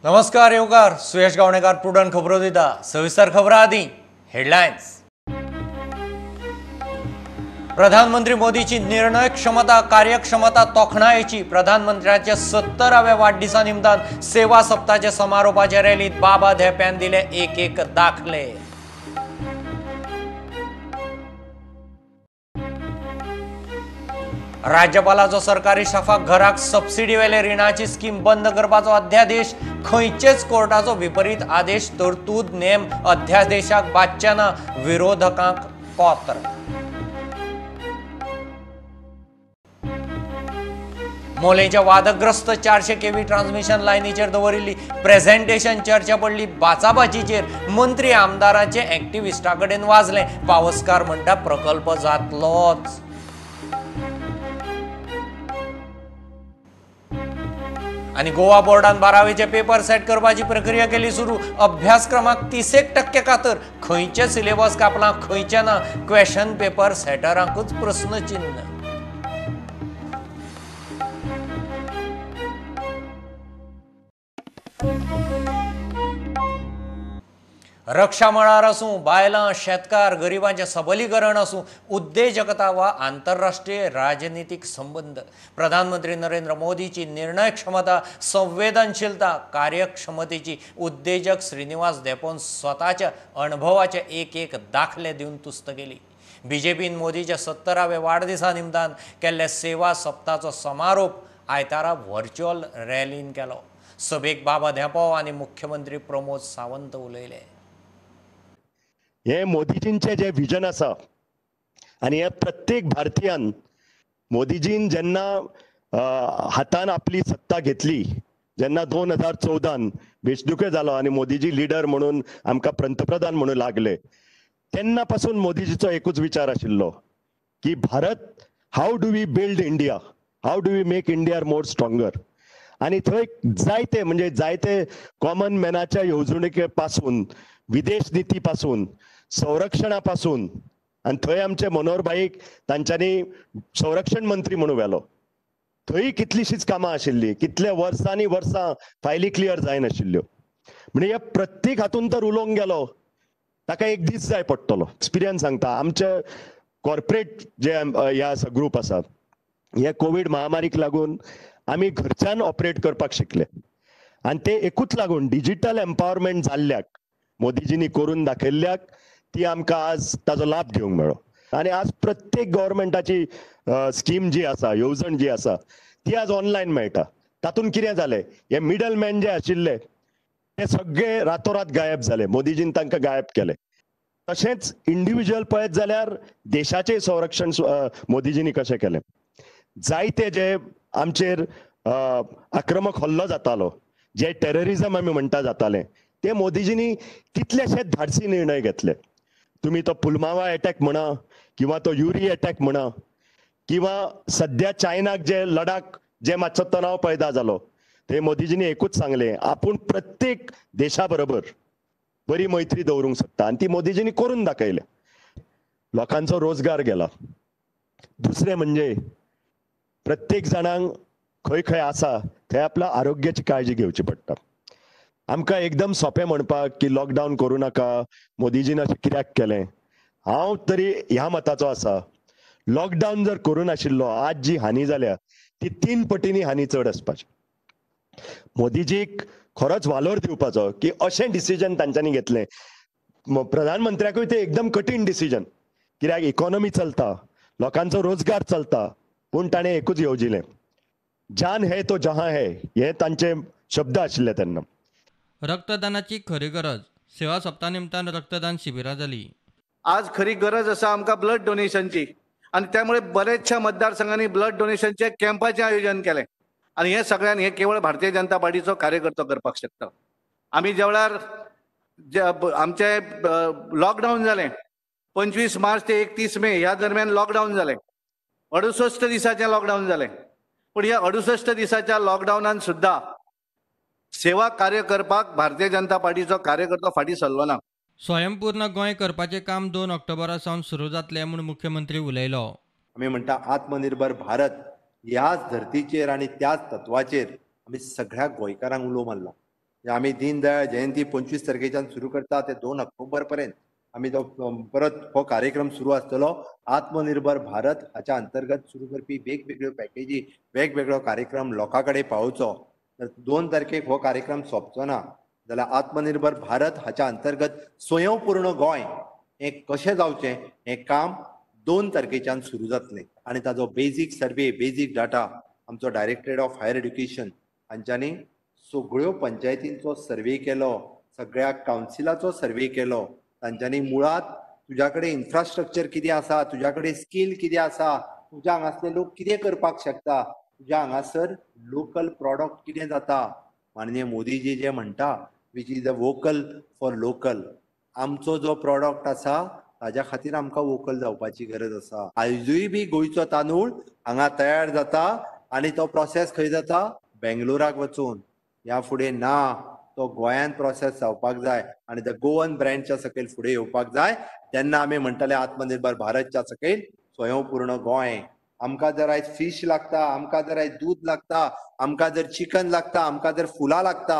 नमस्कार येवकार, सुयश गावणेकार प्रुडंट खबरो दिता. सविस्तर खबरां आदी हेडलायन्स. प्रधानमंत्री मोदीची निर्णय क्षमता कार्यक्षमता तोखणायेची. प्रधानमंत्र्याच्या 70व्या वाडदिसा निमतान सेवा सप्ताच्या समारोपाच्या रॅलीत बाबा धेंप्यान दिले एक एक दाखले. राज्यपालाचो सरकारी स्टाफाक घराक सबसिडी वेले रिणाची स्कीम बंद करपाचो अध्यादेश. खंयचेच कोर्टाचो विपरीत आदेश तरतूद नेम अध्यादेशाक बादचे ना, विरोधकांक कोत्र. मोलेंच्या वादग्रस्त 400 केव्ही ट्रान्समिशन लायनीचेर दवरिल्ली प्रेझेंटेशन चर्चा पडली बाचाबाचीचेर. मंत्री आमदाराचे एक्टिविस्टा कडेन वाजलें. पावसकार म्हणटा प्रकल्प जातलोच. आनी गोवा बोर्डान 12वीचे पेपर सेट करपाची प्रक्रिया केली सुरू. अभ्यासक्रमाक 30% कातर. खंयचे सिलेबस कापला खंयचे ना, क्वेशन पेपर सेटरांकूच प्रस्नचिन्ह. रक्षा मळार आसूं, बायलां, शेतकार, गरिबांचें सबलीकरण आसूं, उद्देजकता वा आंतरराष्ट्रीय राजनितीक संबंद, प्रधानमंत्री नरेंद्र मोदीची निर्णय क्षमता, संवेदनशीलता, कार्यक्षमतेची उद्देजक श्रीनिवास धेंपोन स्वताच्या अणभवाचे एक एक दाखले दिवन तुस्त केली. बीजेपीन मोदीच्या 70व्या वाडदिसा निमतान केल्ल्या सेवा सप्ताचो समारोप आयतारा व्हर्च्युअल रॅलीन केलो. सभेक बाबा धेंपो आनी मुख्यमंत्री प्रमोद सावंत उलयले. हे मोदीजींचे जे विजन आसा आनी हे प्रत्येक भारतीयान मोदीजीन जेन्ना हातान आपली सत्ता घेतली, जेन्ना 2014 वेंचणुके जालो आनी मोदीजी लिडर म्हणून आमकां पंतप्रधान म्हणून लागले, तेन्ना पासून मोदीजीचो एकूच विचार आशिल्लो की Bharat, how do we build India, how do we make India more stronger. आनी थंय जायते म्हणजे जायते कॉमन मॅनाच्या येवजणुके पासून, विदेश निती पासून, संरक्षणा पासून, आनी थंय आमचे मनोहर भाईक तांच्यांनी संरक्षण मंत्री म्हणून व्हेलो. थंय कितलीशीच कामां आशिल्ली, कितले वर्सांनी वर्सां फायली क्लियर जायनाशिल्ल्यो. म्हणजे ह्या प्रत्येक हातून तर उलोवंक गेलो ताका एक दीस जाय पडटलो. एक्सपिरियन्स सांगता, आमचे कॉर्पोरेट जे हे आसा ग्रूप आसा, हे कोवीड महामारीक लागून आमी घरच्यान ऑपरेट करपाक शिकले आनी ते एकूच लागून डिजिटल एम्पावरमेंट जाल्ल्याक मोदीजींनी करून दाखयल्ल्याक ती आमकां आज ताजो लाभ घेवंक मेळ्ळो. आनी आज प्रत्येक गव्हर्मेंटाची स्कीम जी आसा, येवजण जी आसा ती आज ऑनलायन मेळटा. तातूंत कितें जालें, हे मिडल मॅन जे आशिल्ले ते सगळे रातोरात गायब जाले, मोदीजीन तांकां गायब केले. तशेंच इंडिविज्युअल पळयत जाल्यार देशाचें संरक्षण मोदीजींनी कशें केलें, जायते जे आमचेर आक्रमक हल्लो जातालो, जे टेररिजम आमी म्हणटा जातालें, ते मोदीजींनी कितलेशे धाडसी निर्णय घेतले. तुमी तो पुलवामा एटॅक म्हणा किंवा तो युरी एटॅक म्हणा किंवा सद्या चायनाक जे लडाख जे मातसो तणाव पैदा जालो, ते मोदीजींनी एकूच सांगलें, आपूण प्रत्येक देशा बरोबर बरी मैत्री दवरूंक शकता, आनी ती मोदीजींनी करून दाखयले. लोकांचो रोजगार गेला. दुसरें म्हणजे प्रत्येक जाणांक खंय खंय आसा थंय आपल्या आरोग्याची काळजी घेवची पडटा. आमकां एकदम सोंपें म्हणपाक की लॉकडावन करूं नाका, मोदीजीन अशें कित्याक केलें. हांव तरी ह्या मताचो आसा, लॉकडावन जर करूं नाशिल्लो आज जी हानी जाल्या ती 3 पटींनी हानी चड आसपाची. मोदीजीक खरोच वालोर दिवपाचो की अशें डिसिजन तांच्यांनी घेतलें. प्रधानमंत्र्याकूय ते एकदम कठीण डिसिजन, कित्याक इकॉनॉमी चलता, लोकांचो रोजगार चलता, पूण ताणें एकूच येवजिलें, जान है तो जहां है, हे तांचे शब्द आशिल्ले तेन्ना. रक्तदानाची खरी गरज, सेवा सप्ता निमतान रक्तदान शिबिरां जाली. आज खरी गरज आसा आमकां ब्लड डोनेशनची, आनी त्यामुळे बरेचशा मतदारसंघांनी ब्लड डोनेशनचे कॅम्पाचें आयोजन केलें. आनी हे सगळ्यांनी हे केवळ भारतीय जनता पार्टीचो कार्यकर्तो करपाक शकता. आमी ज्या वेळार आमचें लॉकडावन जालें, 25 मार्च ते 31 मे ह्या दरम्यान लॉकडावन जालें, 68 दिसाचें लॉकडावन जालें. पूण ह्या 68 दिसाच्या लॉकडावनान सुद्दां सेवा कार्य करपाक भारतीय जनता पार्टीचो कार्यकर्तो फाटीं सरलो ना. स्वयंपूर्ण गोंय करपाचें काम 2 ऑक्टोबरा सावन सुरू जातलें म्हूण मुख्यमंत्री उलयलो. आमी म्हणटा आत्मनिर्भर भारत, ह्याच धर्तीचेर आनी त्याच तत्वाचेर आमी सगळ्या गोंयकारांक उलो मारला. आमी दीनदयाळ जयंती 25 तारखेच्यान सुरू करता ते 2 ऑक्टोबर पर्यंत आमी तो परत हो कार्यक्रम सुरू आसतलो. आत्मनिर्भर भारत हाच्या अंतर्गत सुरू करपी वेगवेगळ्यो पॅकेजी, वेगवेगळो कार्यक्रम लोकां कडेन पावोवचो. तर 2 तारखेक हो कार्यक्रम सोंपचो ना जाल्यार आत्मनिर्भर भारत हाच्या अंतर्गत स्वयंपूर्ण गोंय हें कशें जावचें हें काम 2 तारखेच्यान सुरू जातलें. आनी ताजो बेजीक सर्वे, बेजीक डाटा आमचो डायरेक्टरेट ऑफ हायर एड्युकेशन हांच्यांनी सगळ्यो पंचायतींचो सर्वे केलो, सगळ्या कावन्सिलाचो सर्वे केलो. तांच्यांनी मुळांत तुज्या कडेन इन्फ्रास्ट्रक्चर कितें आसा, तुज्या कडेन स्कील कितें आसा, तुज्या हांगासले लोक कितें करपाक शकता, तुज्या हांगासर लोकल प्रॉडक्ट कितें जाता. माननीय मोदीजी जे म्हणटा which is a vocal for local, आमचो जो प्रॉडक्ट आसा ताज्या खातीर आमकां वोकल जावपाची गरज आसा. आयजूय बी गोंयचो तांदूळ हांगा तयार जाता आनी तो प्रोसेस खंय जाता, बेंगलोराक वचून. ह्या फुडें ना, तो गोंयान प्रोसेस जावपाक जाय आनी the Goan ब्रँडच्या सकयल फुडें येवपाक जाय. तेन्ना आमी म्हणटले आत्मनिर्भर भारतच्या सकयल स्वयंपूर्ण गोंय. आमकां जर आयज फीश लागता, आमकां जर आयज दूद लागता, आमकां जर चिकन लागता, आमकां जर फुलां लागता,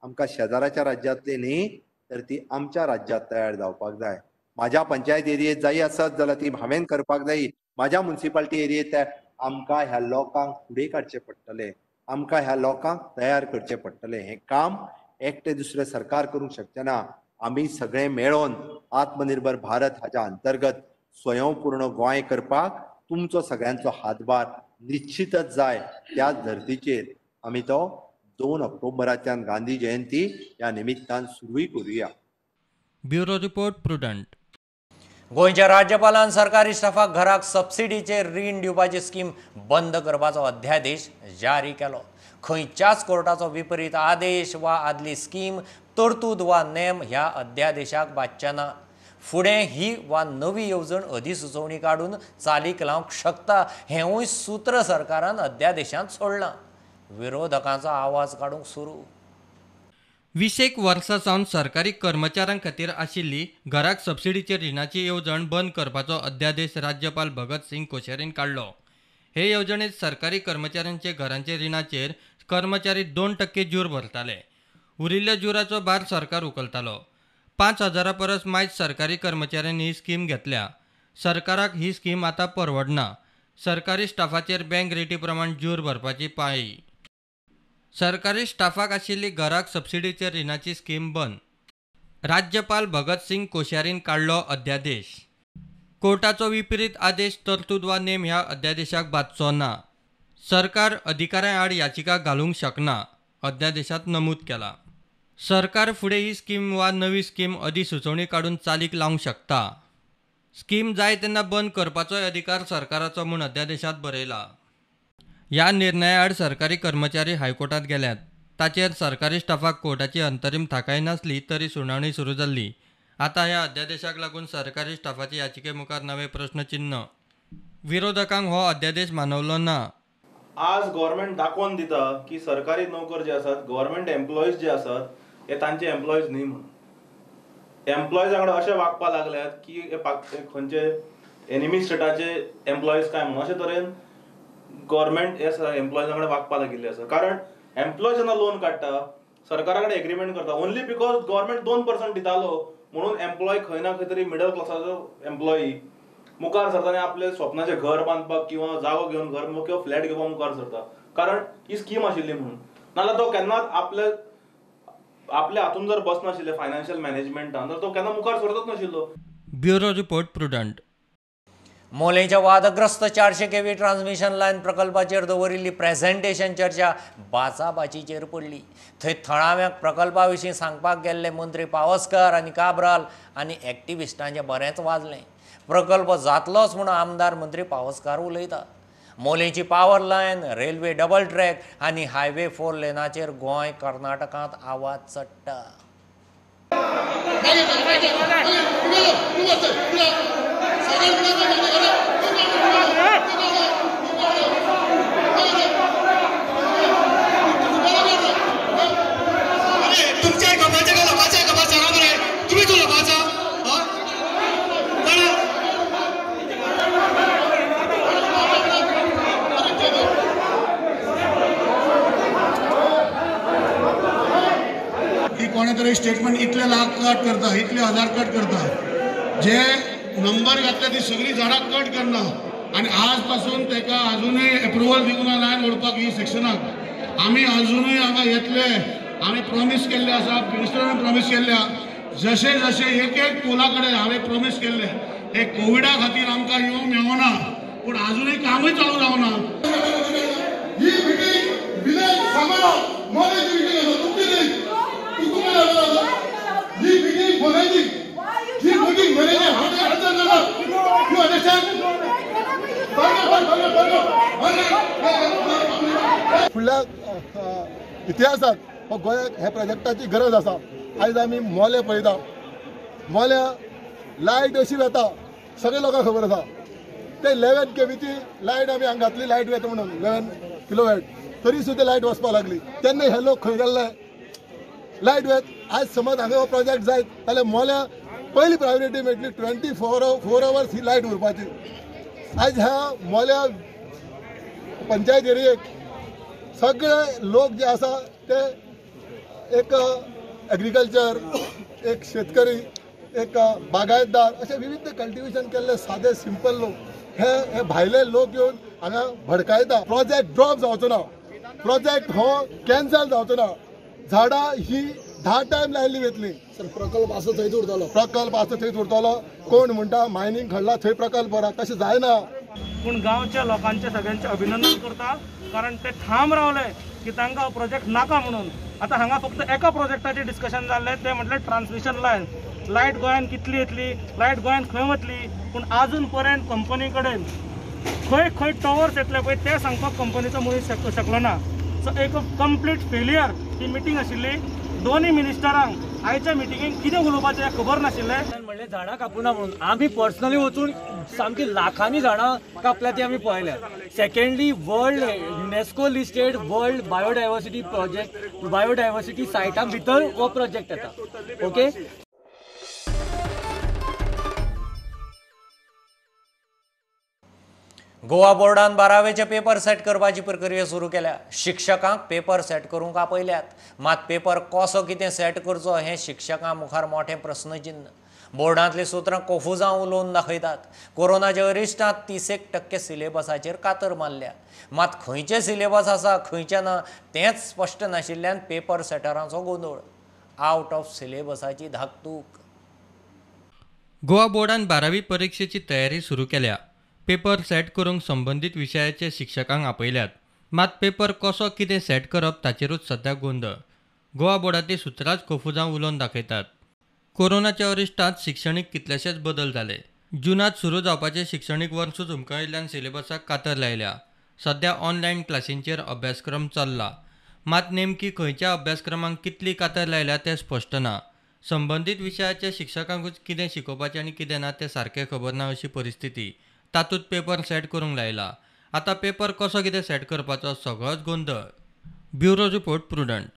आमकां शेजाराच्या राज्यांतली न्ही तर ती आमच्या राज्यांत तयार जावपाक जाय. म्हाज्या पंचायत एरियेत जाय आसत जाल्यार ती हांवें करपाक जाय, म्हाज्या मुन्सिपालिटी एरियेत आमकां ह्या लोकांक फुडें काडचें पडटलें, आमकां ह्या लोकांक तयार करचें पडटलें. हें काम एकटें दुसरें सरकार करूंक शकचें ना. आमी सगळें मेळोन आत्मनिर्भर भारत हाच्या अंतर्गत स्वयंपूर्ण गोंय करपाक तुमचो सगळ्यांचो हातभार निश्चितच जाय. त्याच धर्तीचेर आमी तो 2 ऑक्टोबराच्यान गांधी जयंती ह्या निमित्तान सुरूय करुया. Bureau report, Prudent. गोंयच्या राज्यपालान सरकारी स्टाफाक घराक सबसिडीचेर रीण दिवपाची स्कीम बंद करपाचो अध्यादेश जारी केलो. खंयच्याच कोर्टाचो विपरीत आदेश वा आदली स्कीम, तरतूद वा नेम ह्या अध्यादेशाक बादचे ना. फुडें ही वा नवी येवजण अधिसुचोवणी काडून चालीक लावंक शकता हेंवूय सूत्र सरकारान अध्यादेशांत सोडलां. विरोधकांचो आवाज काडूंक सुरू. 20 वर्सां सावन सरकारी कर्मचाऱ्यां खातीर आशिल्ली घराक सबसिडीचेर रिणाची येवजण बंद करपाचो अध्यादेश राज्यपाल भगत सिंग कोश्यारीन काडलो. हे येवजणेत सरकारी कर्मचाऱ्यांचे घरांचे रिणाचेर कर्मचारी 2% ज्यूर भरताले. उरिल्ल्या ज्युराचो भार सरकार उखलतालो. 5,000 परस मायज सरकारी कर्मचाऱ्यांनी ही स्कीम घेतल्या. सरकाराक ही स्कीम आतां परवडना. सरकारी स्टाफाचेर बँक रेटी प्रमाण ज्यूर भरपाची पाळी. सरकारी स्टाफाक आशिल्ली घराक सबसिडीचेर रिणाची स्कीम बंद. राज्यपाल भगत सिंग कोश्यारीन काडलो अध्यादेश. कोर्टाचो विपरीत आदेश, तरतूद वा नेम ह्या अध्यादेशाक बादचो ना. सरकार अधिकाऱ्यां आड याचिका घालूंक शकना, अध्यादेशांत नमूद केला. सरकार फुडें ही स्कीम वा नवी स्कीम अधिसुचोवणी काडून चालीक लावंक शकता. स्कीम जाय तेन्ना बंद करपाचोय अधिकार सरकाराचो म्हूण अध्यादेशांत बरयला. ह्या निर्णया आड सरकारी कर्मचारी हायकोर्टात गेल्यात. ताचेर सरकारी स्टाफाक कोर्टाची अंतरीम थाकाय नासली तरी सुनावणी सुरू जाल्ली. आतां ह्या अध्यादेशाक लागून सरकारी स्टाफाचे याचिके मुखार नवे प्रश्नचिन्ह. विरोधकांक हो अध्यादेश मानवलो ना. आज गव्हर्मेंट दाखोवन दिता की सरकारी नोकर जे आसात, गव्हर्मेंट एम्प्लॉईज जे आसात, हे तांचे एम्प्लॉईज न्ही म्हणून. एम्प्लॉईजां कडेन अशें वागपाक लागल्यात की खंयचे एनिमी स्टेटाचे एम्प्लॉईज काय म्हणून, अशे तरेन गव्हर्मेंट हे एम्प्लॉईजां कडेन वागपाक लागिल्ले आसा. कारण एम्प्लॉय जेन्ना लोन काडटा, सरकारा कडेन एग्रीमेंट करता, ओनली because government 2% दितालो म्हणून एम्प्लॉय खंय ना खंय तरी मिडल क्लासाचो एम्प्लॉई मुखार सरता आनी आपले स्वप्नाचें घर बांदपाक किंवा जागो घेवन घर बांदपाक किंवा फ्लॅट घेवपाक मुखार सरता, कारण ही स्कीम आशिल्ली म्हणून. नाजाल्यार तो केन्नाच आपले आपल्या हातून जर बसनाशिल्ले फायनान्शियल मॅनेजमेंटान, तर तो केन्ना मुखार सरतच नाशिल्लो. Bureau report, Prudent. मोलेंच्या वादग्रस्त 400 केव्ही ट्रान्समिशन लायन प्रकल्पाचेर दवरिल्ली प्रेझेंटेशन चर्चा बाचाबाचीचेर पडली. थंय थळाव्यांक प्रकल्पा विशीं सांगपाक गेल्ले मंत्री पावसकर आनी काब्राल आनी एक्टिविस्टांचें बरेंच वाजलें. प्रकल्प जातलोच म्हूण आमदार मंत्री पावसकार उलयता. मोलेंची power line, railway double track आनी हायवे 4 लेनाचेर गोंय कर्नाटकांत आवाज चडटा. कोणे तरी स्टेटमेंट इतले लाख कट करता, इतले हजार कट करता, जे नंबर घातले ती सगळी झाडां कट करना आनी आज पासून ताका अजूनय एप्रुवल दिवंक ना लायन ओडपाक ही सेक्शनाक. आमी अजूनय हांगा येतले, आमी प्रॉमीस केल्ले आसा, मिनिस्टरान प्रॉमीस केल्ले, जशे जशे एक एक पोला कडेन हांवें प्रॉमीस केल्ले. हे कोविडा खातीर आमकां येवंक मेळना, पूण अजूनय कामूय चालू जावना. ही मिटींग विलेज सांबाळो मोल्याची मिटींग आसा, तुमची न्ही, ही मिटींग मोल्याची, ही मिटींग मोल्याची. हांव अडचण जाता, you understand? फुडल्या इतिहासाक हो गोंयाक ह्या प्रोजेक्टाची गरज आसा. आयज आमी मोले पळयता, मोल्या लायट अशी वेता, सगळे लोकांक खबर आसा. ते 11 केवीची लायट आमी हांगा घातली, लायट वेता म्हणून 11 किलोवॅट, तरी सुद्दां लायट वचपाक लागली. तेन्ना हे लोक खंय गेल्ले? लायट वेत. आयज समज हांगा हो प्रोजेक्ट जायत जाल्यार मोल्या पयली प्रायोरिटी मेळटली, 24 आवर्स ही लायट उरपाची. आयज ह्या मोल्या पंचायत एरियेक सगळे लोक जे आसा ते एक एग्रीकल्चर, एक शेतकरी, एक बागायतदार, अशे विविध कल्टिवेशन केल्ले सादे सिंपल लोक हे भायले लोक येवन हांगा भडकायता. प्रोजेक्ट ड्रॉप जावचो ना, प्रोजेक्ट हो कॅन्सल जावचो ना. झाडां ही 10 टायम लायल्ली वतली. प्रकल्प आसा थंयच उरतलो, प्रकल्प आसा थंयच उरतलो. कोण म्हणटा मायनींग घडला थंय प्रकल्प बरा, तशें जायना. पूण गांवच्या लोकांचे सगळ्यांचे अभिनंदन करता, कारण ते ठाम रावले की तांकां हो प्रोजेक्ट नाका म्हणून. आतां हांगा फक्त एका प्रोजेक्टाचें डिस्कशन जाल्लें, तें म्हटल्यार ट्रान्समिशन लायन. लायट गोंयांत कितली येतली, लायट गोंयांत खंय वतली, पूण आजून पर्यंत कंपनी कडेन खंय खंय टॉवर्स येतले पळय ते सांगपाक कंपनीचो मनीस शकलो ना. सो एक कंप्लीट फेलियर ही मिटींग आशिल्ली. दोनूय मिनिस्टरांक आयच्या मिटिंगेक कितें उलोवपाचें खबर नाशिल्लें. म्हणलें झाडां कापुना म्हणून आमी पर्सनली वचून सामकी लाखांनी झाडां कापल्या ती आमी पळयल्या. Secondly, world UNESCO listed world biodiversity project, biodiversity सायटां भितर हो प्रोजेक्ट येता. ओके. गोवा बोर्डान 12वेचे पेपर सेट करपाची प्रक्रिया सुरू केल्या. शिक्षकांक पेपर सेट करूंक आपयल्यात, मात पेपर कसो कितें सेट करचो हें शिक्षकां मुखार मोठें प्रस्नचिन्न. बोर्डांतलीं सुत्रां कोफुजां उलोवन दाखयतात. कोरोनाच्या अरिश्टांत 30% सिलेबसाचेर कातर मारल्या, मात खंयचे सिलेबस आसा खंयचे ना तेंच स्पश्ट नाशिल्ल्यान पेपर सेटरांचो गोंदळ, आवट ऑफ सिलेबसाची धाकतूक. गोवा बोर्डान 12वी परिक्षेची तयारी सुरू केल्या. पेपर सेट करूंक संबंदीत विशयाचे शिक्षकांक आपयल्यात, मात पेपर कसो कितें सेट करप ताचेरूच सद्या गोंदळ. गोवा बोर्डांतलीं सुत्रांच कोफुजां उलोवन दाखयतात. कोरोनाच्या अरिश्टांत शिक्षणीक कितलेशेच बदल जाले. जुनांत सुरू जावपाचें शिक्षणीक वर्सूच हुमकळिल्ल्यान सिलेबसाक कातर लायल्या. सद्या ऑनलायन क्लासींचेर अभ्यासक्रम चल्ला, मात नेमकी खंयच्या अभ्यासक्रमांक कितली कातर लायल्या तें स्पश्ट ना. संबंदीत विशयाच्या शिक्षकांकूच कितें शिकोवपाचें आनी कितें ना तें सारकें खबर ना अशी परिस्थिती. तातूंत पेपर सेट करूंक लायला. आतां पेपर कसो कितें सेट करपाचो सगळोच गोंदळ. Bureau report, Prudent.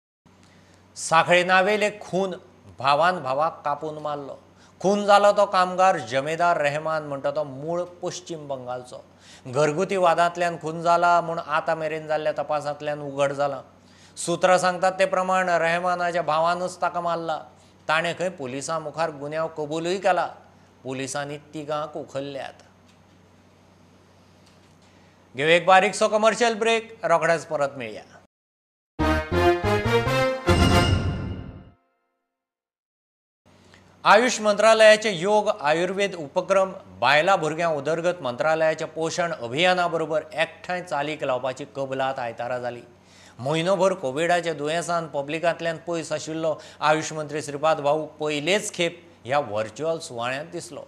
Sanquelim Navelim खून, भावान भावाक कापून मारलो. खून जालो तो कामगार जमेदार रेहमान म्हणटा तो मूळ पश्चिम बंगालचो. घरगुती वादांतल्यान खून जाला म्हूण आतां मेरेन जाल्ल्या तपासांतल्यान उघड जाला. सुत्रां सांगतात ते प्रमाण रेहमानाच्या भावानूच ताका मारला. ताणें खंय पुलिसां मुखार गुन्यांव कबूलूय केला. पुलिसांनी तिगांक उखल्ल्यात. घेऊ एक बारीकसो कमर्शियल ब्रेक, रोखडेच परत मेळया. आयुष मंत्रालयाचे योग आयुर्वेद उपक्रम बायलां भुरग्यां उदरगत मंत्रालयाच्या पोशण अभियाना बरोबर एकठांय चालीक लावपाची कबलात आयतारा जाली. म्हयनोभर कोविडाच्या दुयेंसान पब्लिकांतल्यान पयस आशिल्लो आयुष मंत्री श्रीपाद भाऊ पयलेच खेप ह्या व्हर्च्युअल सुवाळ्यांत दिसलो.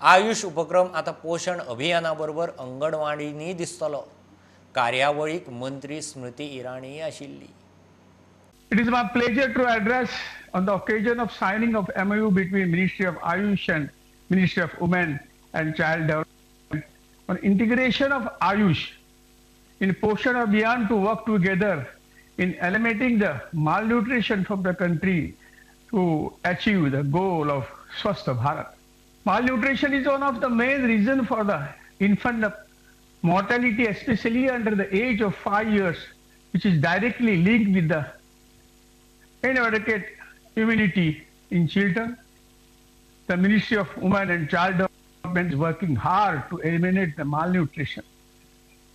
आयुष उपक्रम आतां पोशण अभियाना बरोबर अंगणवाडींनी दिसतलो. कार्यावळीक मंत्री स्मृती इराणी आशिल्ली. It is my pleasure to address on the occasion of signing of MOU between Ministry of Ayush and Ministry of Women and Child Development on integration of Ayush in Poshan Abhiyan to work together in eliminating the malnutrition from the country to achieve the goal of Swasth Bharat. Malnutrition is one of the main reasons for the infant mortality, especially under the age of 5 years, which is directly linked with the inadequate immunity in children. The Ministry of Women and Child Development is working hard to eliminate the malnutrition.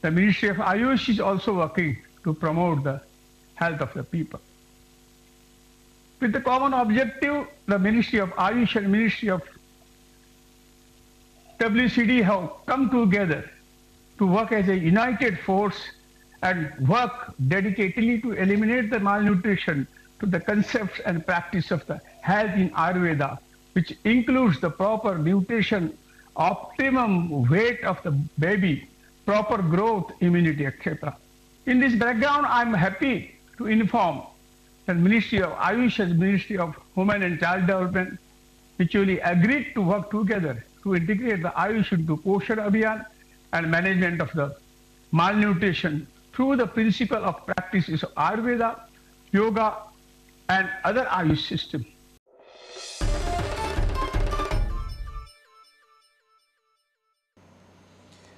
The Ministry of Ayush is also working to promote the health of the people. With the common objective, the Ministry of Ayush and Ministry of WCD have come together to work as a united force and work dedicatedly to eliminate the malnutrition to the concepts and practice of the health in Ayurveda, which includes the proper nutrition, optimum weight of the baby, proper growth, immunity, etc. In this background, I am happy to inform that Ministry of Ayush and Ministry of Women and Child Development mutually agreed to work together to integrate the Ayush into Poshan Abhiyan and management of the malnutrition through the principle of practices of Ayurveda, Yoga, and other Ayush system.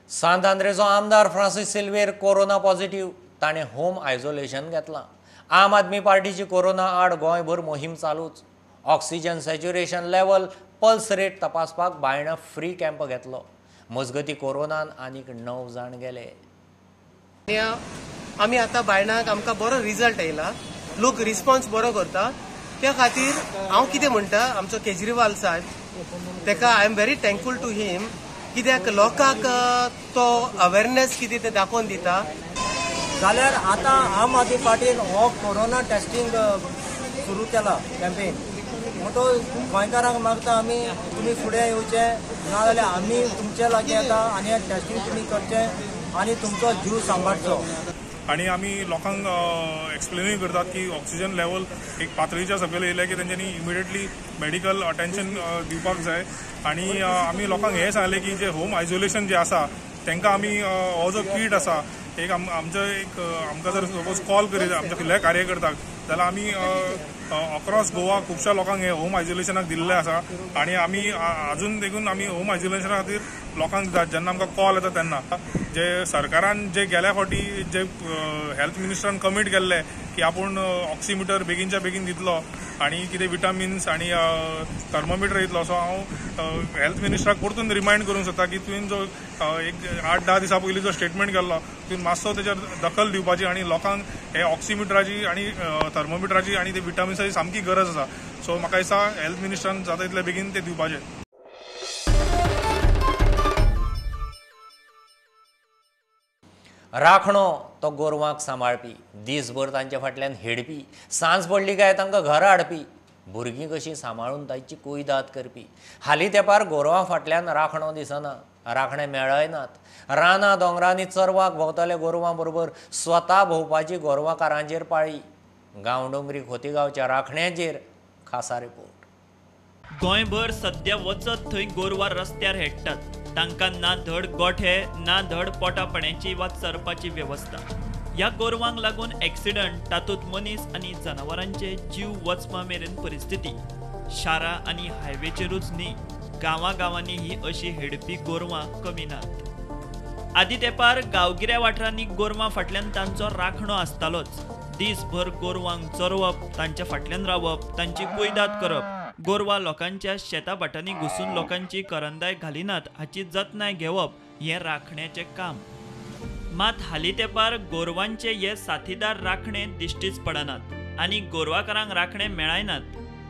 सांत आंद्रेचो आमदार Francis Silveira corona positive, ताणें home isolation घेतलां. आम आदमी पार्टीची corona आड गोंयभर मोहीम चालूच. Oxygen saturation level, pulse rate तपासपाक बायणा फ्री कॅम्प घेतलो. मजगती कोरोनान आनीक 9 जाण गेले. आमी आतां बायणाक आमकां बरो रिजल्ट आयला, लोक रिस्पॉन्स बरो करता. त्या खातीर हांव कितें म्हणटा, आमचो केजरीवाल साहेब तेका I am very thankful to him, कित्याक लोकांक तो अवेरनेस कितें तें दाखोवन दिता. जाल्यार आतां आम आदमी पार्टीन हो कोरोना टेस्टिंग सुरू केला कॅम्पेन, म्हणटो गोंयकारांक मागता आमी तुमी फुडें येवचे, ना जाल्यार आमी तुमचे लागीं येता आनी टेस्टिंग तुमी करचें आनी तुमचो जीव सांबाळचो. आनी आमी लोकांक एक्सप्लेनूय करतात की ऑक्सिजन लेवल एक पातळीच्या सकयल येयलें की तेंच्यांनी इमिडिएटली मेडिकल अटेन्शन दिवपाक जाय. आनी आमी लोकांक हें सांगलें की जे होम आयसोलेशन जे आसा तांकां आमी हो जो कीट आसा एक आमचो एक आमकां जर सपोज कॉल करीत आमच्या फुडल्या कार्यकर्त्याक जाल्यार आमी अक्रॉस गोवा खुबश्या लोकांक हे होम आयसोलेशनाक दिल्लें आसा. आनी आमी आजून देखून आमी होम आयसोलेशना खातीर लोकांक जेन्ना आमकां कॉल येता तेन्ना जे सरकारान जे गेल्या फावटी जे हेल्थ मिनिस्टरान कमीट केल्ले की आपूण ऑक्सिमिटर बेगीनच्या बेगीन दितलो आनी कितें विटामिन्स आनी थर्मोमिटर दितलो, सो हांव हेल्थ मिनिस्टराक परतून रिमायंड करूंक सोदता की तुवें जो एक 8-10 दिसां पयलीं जो स्टेटमेंट केल्लो तुवें मातसो तेजेर दखल दिवपाची आनी लोकांक हे ऑक्सिमिटराची आनी थर्मोमिटराची आनी ते विटामिन्साची सामकी गरज आसा. सो म्हाका दिसता हेल्थ मिनिस्टरान जाता तितले बेगीन ते दिवपाचे. राखणो तो गोरवांक सांबाळपी, दीसभर तांच्या फाटल्यान हेडपी, सांज पडली काय तांकां घरा हाडपी, भुरगीं कशीं सांबाळून तांची कुयदाद करपी. हालीं तेंपार गोरवां फाटल्यान राखणो दिसना, राखणे मेळनात. रानां दोंगरांनी चरवाक भोंवतले गोरवां बरोबर स्वता भोंवपाची गोरवांकारांचेर पाळी. गांवडोंगरी खोतीगांवच्या राखण्याचेर खासा रिपोर्ट. गोंयभर सद्या वचत थंय गोरवां रस्त्यार हेडटात. तांकां ना धड गोठे, ना धड पोटापाण्याची वा चरपाची वेवस्था. ह्या गोरवांक लागून एक्सिडंट, तातूंत मनीस आनी जनावरांचे जीव वचपा मेरेन परिस्थिती. शारां आनी हायवेचेरूच न्ही, गांवागांवांनी ही अशी हेडपी गोरवां कमी नात. आदी तेंपार गांवगिऱ्या वाठारांनी गोरवां फाटल्यान तांचो राखणो आसतालोच. दीसभर गोरवांक चरोवप, तांच्या फाटल्यान रावप, तांची कुयदाद करप, गोरवां लोकांच्या शेता भाटांनी घुसून लोकांची करंदाय घालिनात हाची जतनाय घेवप हें राखण्याचें काम. मात हालीं तेंपार गोरवांचे हे साथीदार राखणे दिश्टीच पडनात आनी गोरवाकारांक राखणे मेळनात.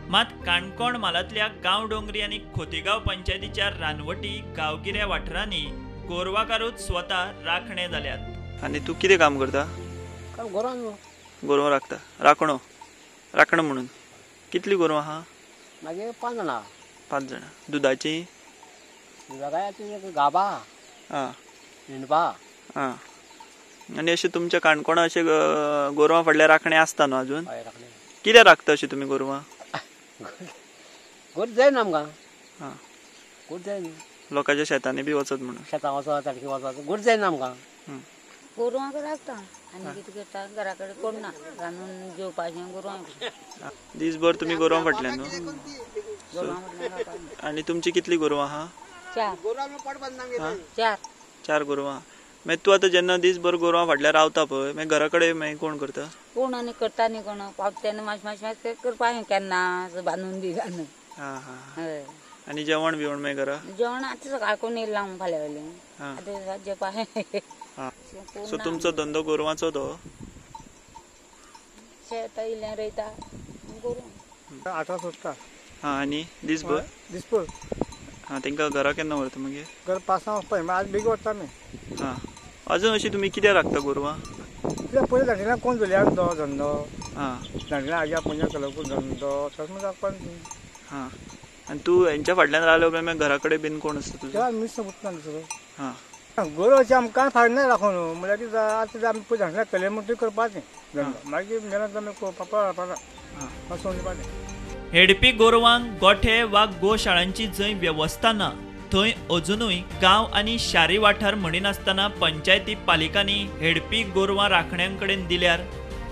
मात काणकोण म्हालांतल्या गांवडोंगरी आनी खोतीगांव पंचायतीच्या रानवटी गांवगिऱ्या वाठारांनी गोरवाकारूच स्वता राखणे जाल्यात. आनी तूं कितें काम करता? गोरवां राखता. राखणो राखणो म्हणून कितली गोरवां आहा? मागीर 5 जाणां. 5 जाणां. दुदाची? दुदाची गाबा, हिंडपा. आं, आनी अशें तुमच्या काणकोणा अशें गोरवां फाटल्या राखणे आसता न्हू अजून? कित्याक राखता अशें तुमी गोरवां? गोर जायना आमकां. आं, गोर जायना. लोकांच्या शेतांनी बी वचत म्हणून? शेतां वचत, सारकी वचत, गोर जायना आमकां. गोरवांक राखता आनी कितें करता, घरा कडेन कोण ना, रांदून जेवपाचें गोरवांक. दीसभर तुमी गोरवां फाटल्यान न्हू? आनी तुमची कितली गोरवां आहा? 4. 4. 4 गोरवां. मागीर तूं आतां जेन्ना दीसभर गोरवां फाटल्यान रावता पळय, मागीर घरा कडेन मागीर कोण करता? कोण आनी करता न्ही कोण पावता तेन्ना मातशें मातशें मातशें करपाक केन्ना बांदून बी घालून. हय. आनी जेवण बिवण मागीर घरा? जेवण आतां सकाळ कोण येयलां हांव फाल्यां वयलें आतां जेवपा. सो तुमचो धंदो गोरवांचो तो? शेत इल्लें रोयता गोरवां. 8 सुट्टा. हां आनी दिसभर? दिसभर. हां तांकां घरा केन्ना व्हरता मागीर? घर 5 वचपा आज बेगीन वता आमी. हां अजून अशी तुमी कित्याक राखता गोरवां? कित्याक पयलीं धाडिना कोण चलया तो धंदो. हां धाडिना आज्या पुंजा केलो धंदो तसो राखपा. हां आनी तूं हेंच्या फाटल्यान रावले उपरांत मागीर घरा कडेन बीन कोण आसता तुजो? मिस उरता दुसरो. हां गोरवाचें आमकां फायदो ना राखून न्हू म्हणल्यार कितें आतां आमी पयलीं धाडना केलें म्हणटकीर करपाचें धंदो मागीर मेला आमी पापा हाडपाना सोडून दिवपाचें. हेडपी गोरवांक गोठे वा गोशाळांची जंय वेवस्था ना थंय अजुनूय गांव आनी शारी वाठार म्हणिनासतना पंचायती पालिकांनी हेडपी गोरवां राखण्यांकडेन दिल्यार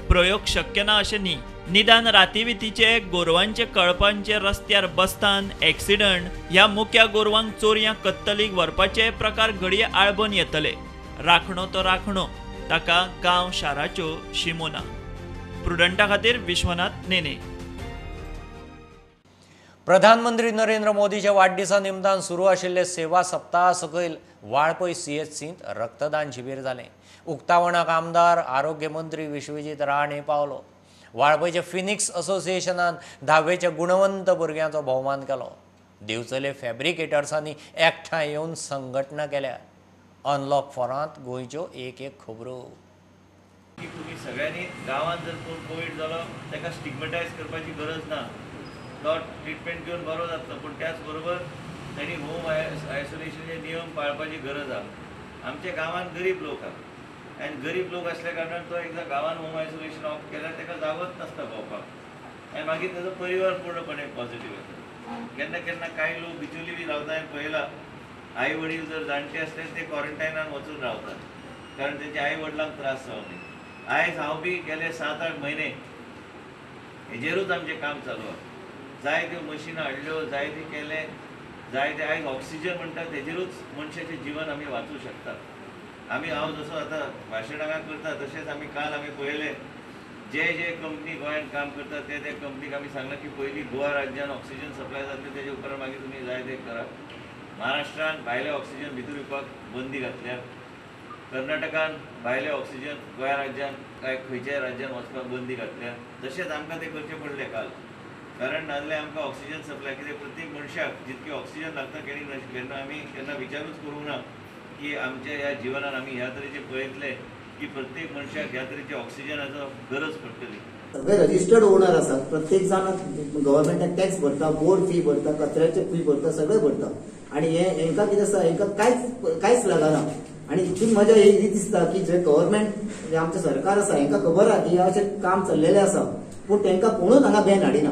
प्रयोग शक्य ना अशें न्ही. निदान रातीवितीचे गोरवांचे कळपांचे रस्त्यार बसतान एक्सिडंट ह्या मुक्या गोरवांक चोरयां कत्तलीक व्हरपाचे प्रकार घडये आळबन येतले. राखणो तो राखणो, ताका गांव शाराच्यो शिमो ना. प्रुडंटा खातीर विश्वनाथ नेने. प्रधानमंत्री नरेंद्र मोदीच्या वाडदिसा निमतान सुरू आशिल्ले सेवा सप्ताहा सकयल वाळपय सीएचसींत रक्तदान शिबीर जालें. उक्तावणाक आमदार आरोग्य मंत्री विश्वजीत राणे पावलो. वाळपयच्या फिनिक्स असोसिएशनान 10वेच्या गुणवंत भुरग्यांचो भोवमान केलो. दिवचले फॅब्रिकेटर्सांनी एकठांय येवन संघटना केल्या. अनलॉक फोरांत गोंयच्यो एक एक खबरो. तुमी सगळ्यांनी गांवांत जर कोण कोवीड जालो ताका स्टिग्मेटायज करपाची गरज ना. तो ट्रिटमेंट घेवन बरो जातलो, पूण त्याच बरोबर तांणी होम आयसोलेशनचे नियम पाळपाची गरज आसा. आमच्या गांवांत गरीब लोक आसा आनी गरीब लोक आसल्या कारणान तो एकदां गांवांत होम आयसोलेशन ऑफ केल्यार ताका जागोच नासता भोंवपाक आनी मागीर ताजो परिवार पूर्णपणे पॉझिटीव येता. केन्ना केन्ना कांय लोक बिचोली बी रावता आनी पळयला आई वडील जर जाणटे आसले ते क्वॉरंटायनान वचून रावतात कारण तेंच्या आई वडिलांक त्रास जावं न्ही. आयज हांव बी गेले 7-8 म्हयने हेजेरूच आमचें काम चालू आसा. जायत्यो मशिनां हाडल्यो, जायते केलें, जायते आयज ऑक्सिजन म्हणटा तेजेरूच मनशाचें जीवन आमी वाचूं शकतात. आमी हांव जसो आतां भाशण हांगा करता तशेंच आमी काल आमी पळयलें जे जे कंपनी गोंयांत काम करता ते ते कंपनीक आमी सांगलां की पयलीं गोवा राज्यान ऑक्सिजन सप्लाय जातली तेजे उपरांत मागीर तुमी जाय ते करात. महाराष्ट्रान भायले ऑक्सिजन भितर येवपाक बंदी घातल्या, कर्नाटकान भायले ऑक्सिजन गोंया राज्यान काय खंयच्याय राज्यान वचपाक बंदी घातल्या. तशेंच आमकां तें करचें पडलें काल, कारण नाजाल्यार आमकां ऑक्सिजन सप्लाय कित्याक प्रत्येक मनशाक जितकी ऑक्सिजन लागता केन्ना आमी केन्ना विचारूच करूंक ना की आमच्या ह्या जिवनान आमी ह्या तरेचे पळयतले की प्रत्येक मनशाक ह्या तरेचे ऑक्सिजनाचो गरज पडटली. सगळे रजिस्टर्ड ओनर आसात, प्रत्येक जाण गव्हर्मेंटाक टॅक्स भरता, बोर्ड फी भरता, कचऱ्याचे फी भरता, सगळे भरता आनी हे हेंकां कितें आसा, हेंकां कांयच लागना. आनी हितून मजा ही दिसता की जे गव्हर्मेंट आमचें सरकार आसा हेंकां खबर आहा की अशें काम चल्लेलें आसा, पूण तेंकां कोणूच हांगा बॅन हाडिना.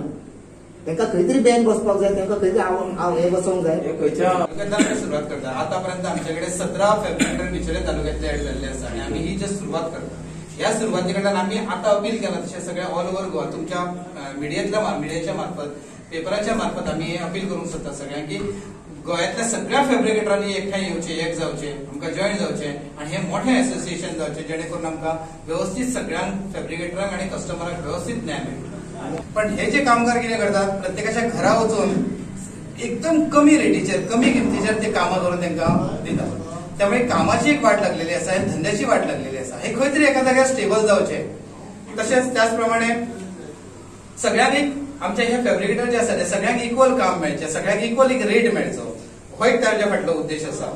तांकां खंय तरी बॅन बसपाक जाय, तांकां खंय तरी हे बसोवंक जाय. खंयच्या सुरवात करता. आतापर्यंत आमच्याकडे 17 फॅब्रिकेटर बिचोले तालुक्यातले ऍड जाल्ले आसा आनी आमी ही जस्ट सुरवात करता. ह्या सुरवाती कडल्यान आमी आतां अपील केला तशें सगळे ऑल ओव्हर गोवा तुमच्या मिडियाच्या मार्फत पेपराच्या मार्फत आमी हे अपील करूंक सोदता सगळ्यांक की गोंयांतल्या सगळ्या फॅब्रिकेटरांनी एकठांय येवचे, एक जावचे, आमकां जॉयन जावचे आनी हे मोठें एसोसिएशन जावचें जेणे करून आमकां वेवस्थीत सगळ्यांक फॅब्रिकेटरांक आनी कस्टमरांक वेवस्थीत न्याय मेळटलो. पण हे जे कामगार कितें करतात, प्रत्येकाच्या घरा वचून एकदम कमी रेटीचेर कमी किमतीचेर ते कामां करून तांकां दितात. त्यामुळे कामाची एक वाट लागलेली आसा आनी धंद्याची वाट लागलेली आसा. हे खंय तरी एका जाग्यार स्टेबल जावचे. तशेंच त्याच प्रमाणे सगळ्यांक एक आमचे हे फॅब्रिकेटर जे आसा ते सगळ्यांक इक्वल काम मेळचें, सगळ्यांक इक्वल एक रेट मेळचो, हो एक ताच्या फाटलो उद्देश आसा.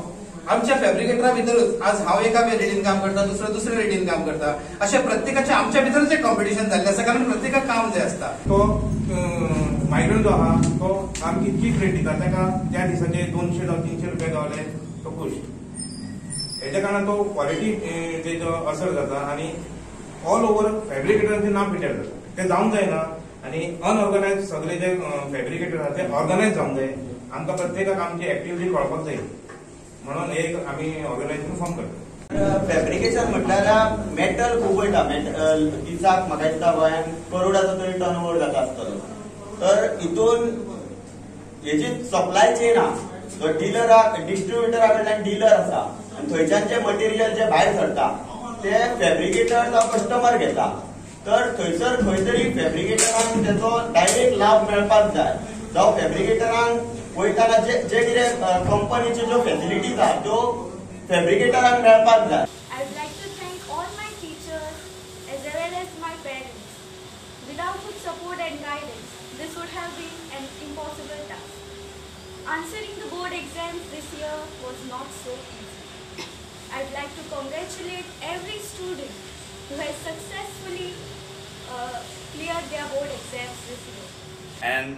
आमच्या फॅब्रिकेटरा भितरूच आज हांव एका रेटीन काम करता, दुसरो दुसऱ्या रेटीन काम करता, अशें प्रत्येकाच्या आमच्या भितरूच एक कॉम्पिटिशन जाल्लें आसा, कारण प्रत्येकाक काम जाय आसता. तो मायग्रंट जो आहा तो सामकी चीप रेट दिता, ताका त्या दिसाचे 200 जावं 300 रुपया गावले तो खूश. हेच्या कारणान तो क्वॉलिटी तेजो असर जाता आनी ऑल ओवर फॅब्रिकेटरांचें नांव पिड्ड्यार जाता. तें जावंक जायना आनी अनऑर्गनायज सगळे जे फॅब्रिकेटर आहा ते ऑर्गनायज जावंक जाय. आमकां प्रत्येकाक आमची एक्टिविटी कळपाक जाय म्हणून एक आमी ऑर्गनायजेशन फॉर्म करता. फॅब्रिकेशन म्हटल्यार मेटल खूब वयता, दिसाक म्हाका दिसता गोंयांत करोडाचो तरी टर्न ओवर जाता आसतलो. तर हितून हेजी सप्लाय चेन आहा, जो डिलराक डिस्ट्रिब्युटरा कडल्यान डिलर आसा आनी थंयच्यान जे मटेरियल जे भायर सरता ते फॅब्रिकेटर जावं कस्टमर घेता. तर थंयसर खंय तरी फॅब्रिकेटरांक तेचो डायरेक्ट लाभ मेळपाक जाय. जावं फॅब्रिकेटरांक वयताना जे जे कितें कंपनीच्यो ज्यो फॅसिलिटीज आहा त्यो फॅब्रिकेटरांक मेळपाक जाय. I would like to thank all my teachers as well as my parents. Without good support and guidance, this would have been an impossible task. Answering the board exams this year was not so easy. I would like to congratulate every student who has successfully cleared their board exams this year. And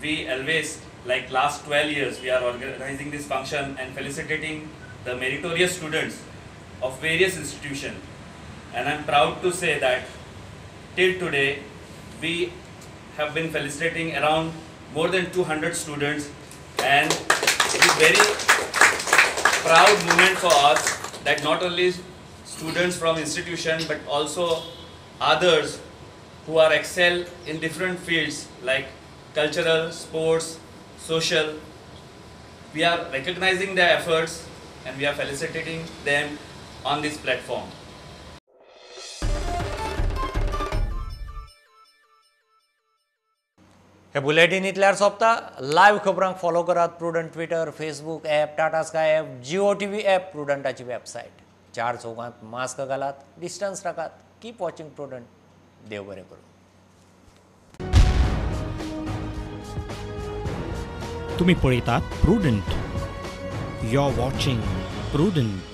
we always, like last 12 years, we are organizing this function and felicitating the meritorious students of various institutions. And I'm proud to say that till today, we have been felicitating around more than 200 students, and it is very proud moment for us that not only students from institution but also others who are excel in different fields like cultural, sports, social. We are recognizing their efforts and we are felicitating them on this platform. हे bulletin इतल्यार सोंपता. Live खबरांक follow करात Prudent Twitter, Facebook app, Tata Sky app, Jio TV app, प्रुडंटाची website. चार चौगांत mask घालात, distance राखात. Keep watching Prudent. देव बरें करूं. तुम्ही पळयतात Prudent. You are watching Prudent.